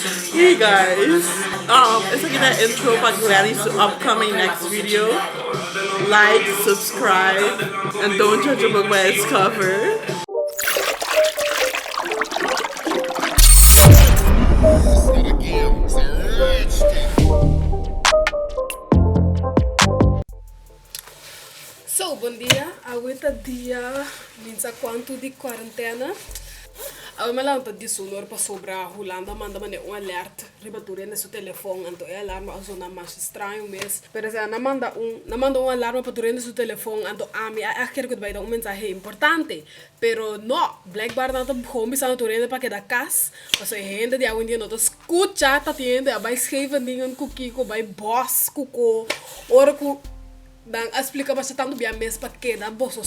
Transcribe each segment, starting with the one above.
Hey guys, um, esaki ta e intro pa Gladys su upcoming next video. Like, subscribe, and don't judge a book by its cover. So, bon dia. Awe ta dia minsa cuanto di cuarentena. Awe mi a lanta di sonor pasobra Hulanda manda mane un alert riba tur hende su telefon, anto e alarma a zona masha straño mes. Pero esei nan manda un, nan manda un alarma pa tur hende su telefon, anto ami a ègt kere ku ta bai ta un mensahe importante. Pero no, blijkbaar nan ta gewoon bisando tur hende pa keda kas, pasobra e hende di awendia no ta skucha, ta tin hende a bai Scheveningen ku kiko, bai bos ku ko, ora ku. Nan a splika masha tantu bia mes pa keda boso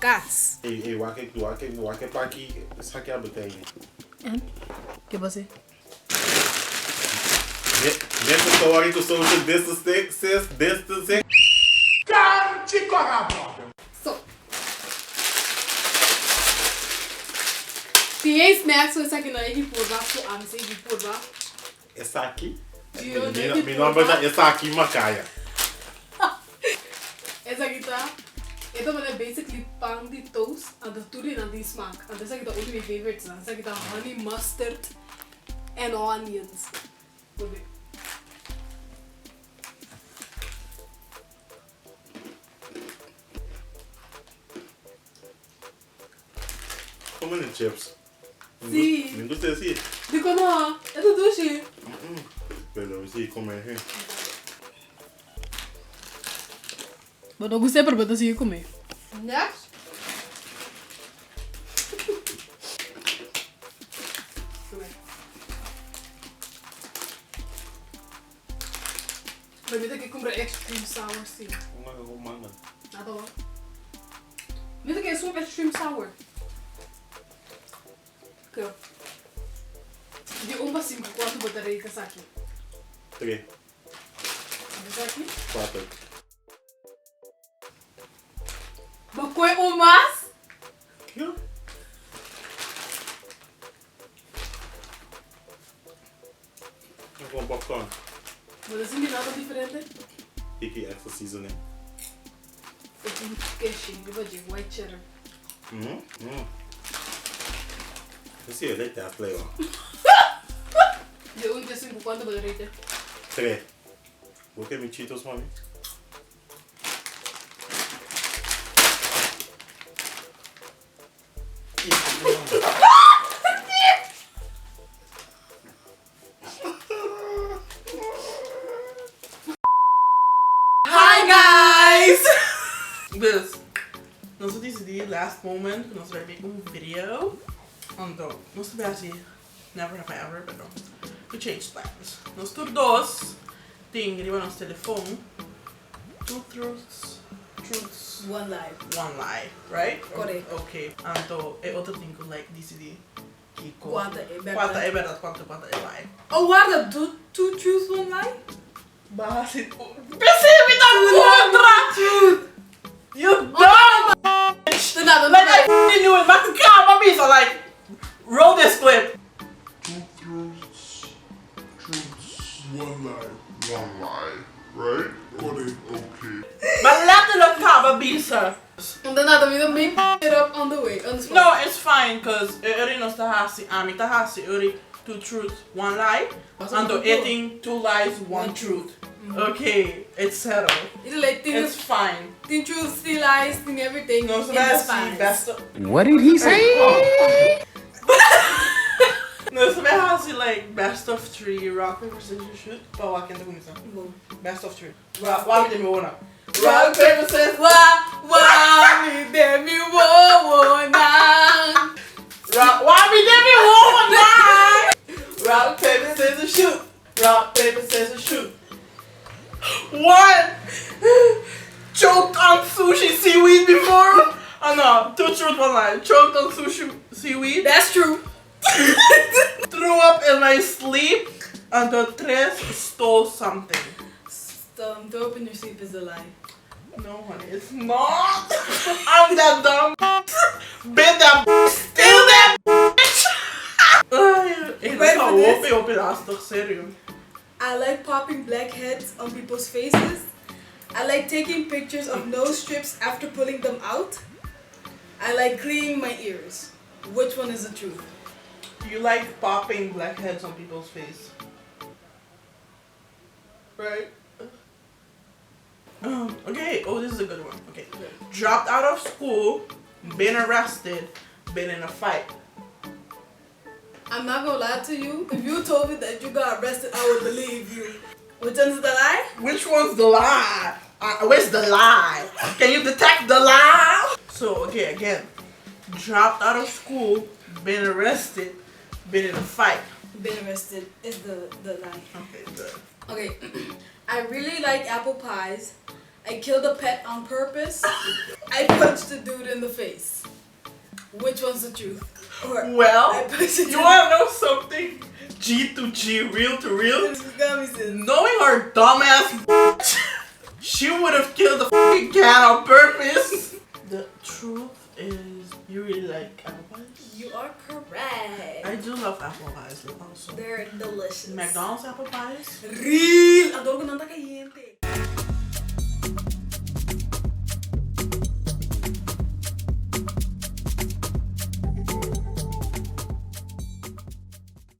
kas. Ey, ey, wak e, wak e, wak e paki esaki a betene. En? Ke base? Me, me ta wak ku social distancing, sis, distancing. So. Tin e snacks ku esaki no e di purba, ku ami si e di purba. Esaki? Mi nomber ta Esaki Makaya. Esaki ta, e ta manera basically pan di toast, anto tur di nan tin smaak. Anto esaki ta un di mi favorites nan. Esaki ta honey mustard and onions. Probe. Come ni chips. Sí. Mi gusta esi. Dikon no? E ta dushi. Pero mi sigui come he. Bo no gusta pero bo ta sigui come. Next. Pero mi ta ke kumpra extreme sour si. Nada wak. Mi ta ke esun extreme sour. Ke. Di un pa sinku kuantu bo ta rate esaki? Tre. Esaki? Kuater. Bo koe un mas? Ya. Con popcorn. Bo ta sinti nada diferente? Tiki extra seasoning. E tin keshi riba dje, white cheddar. Mm mm. Esi e lek that flavor. Di un te sinku kuantu bo ta rate? Tre. Bo ke mi Cheetos mami? Hi guys! Dus, nos a disidí last moment ku nos ta bai make un video. Anto, nos ta bai hasi never have I ever, pero we changed plans. Nos tur dos tin riba nos telefon two truths, truths, One lie. one lie, right? Correct. Ok, anto e otro tin ku like disidí Kiko. Kua ta e bèrdat? Kua ta e bèrdat, kua ta e lie? Oh warda, do two truths one lie? Basi, p'esei mi ta kontra! You dumb bitch! Like I f***ing knew it, m'a kaba bisa like, roll this clip. Two truths, truths, one lie, one lie, right? Okay. M'a letterlijk kaba bisa. Unda nada mi ta make it up on the way, on the spot. No, it's fine cause e ori nos ta hasi, ami ta hasi e ori two truths, one lie, anto e tin two lies, one truth. Ok, it's settled. It's like tin, It's fine. tin truths, tin lies, tin everything. Nos in ta the hasi spice. best of. What did he say? Nos ta bay hasi like best of three, rock, paper, scissors, shoot, pa wak ken ta cuminsa. Bon. Best of three. Wa, wa mi den mi wowonan. Rock, paper, scissors. Wa, wa mi den mi wowonan. Rock, wa mi den mi wowonan. Rock, paper, scissors, shoot. Rock, paper, scissors, shoot. One. Choked on sushi seaweed before? Oh no, two truth, one lie. Choked on sushi seaweed. That's true. Threw up in my sleep. Anto tres, stole something. Throw up in your sleep is a lie. No honey, it's not. I'm that dumb. Been that steal that. Ay. Hey, Ready dat for is this? hopi, hopi lastig, serio. I like popping blackheads on people's faces. I like taking pictures of nose strips after pulling them out. I like cleaning my ears. Which one is the truth? You like popping blackheads on people's face. Right? Okay, oh, this is a good one. Okay. Dropped out of school, been arrested, been in a fight. I'm not gonna lie to you. If you told me that you got arrested, I would believe you. Which one's the lie? Which one's the lie? Where's the lie? Can you detect the lie? So, okay, again. Dropped out of school, been arrested, been in a fight. Been arrested is the lie. Okay, good. Okay. I really like apple pies. I killed a pet on purpose. I punched a dude in the face. Which one's the truth? Or Well, I punched a you dude. wanna know something? G to G, real to real? Got me, sis. Knowing her dumbass, she would have killed the fucking cat on purpose. The truth is, you really like apple pies. You are correct. I do love apple pies also. They're delicious. McDonald's apple pies. Real. Adoro ku nan ta kayente.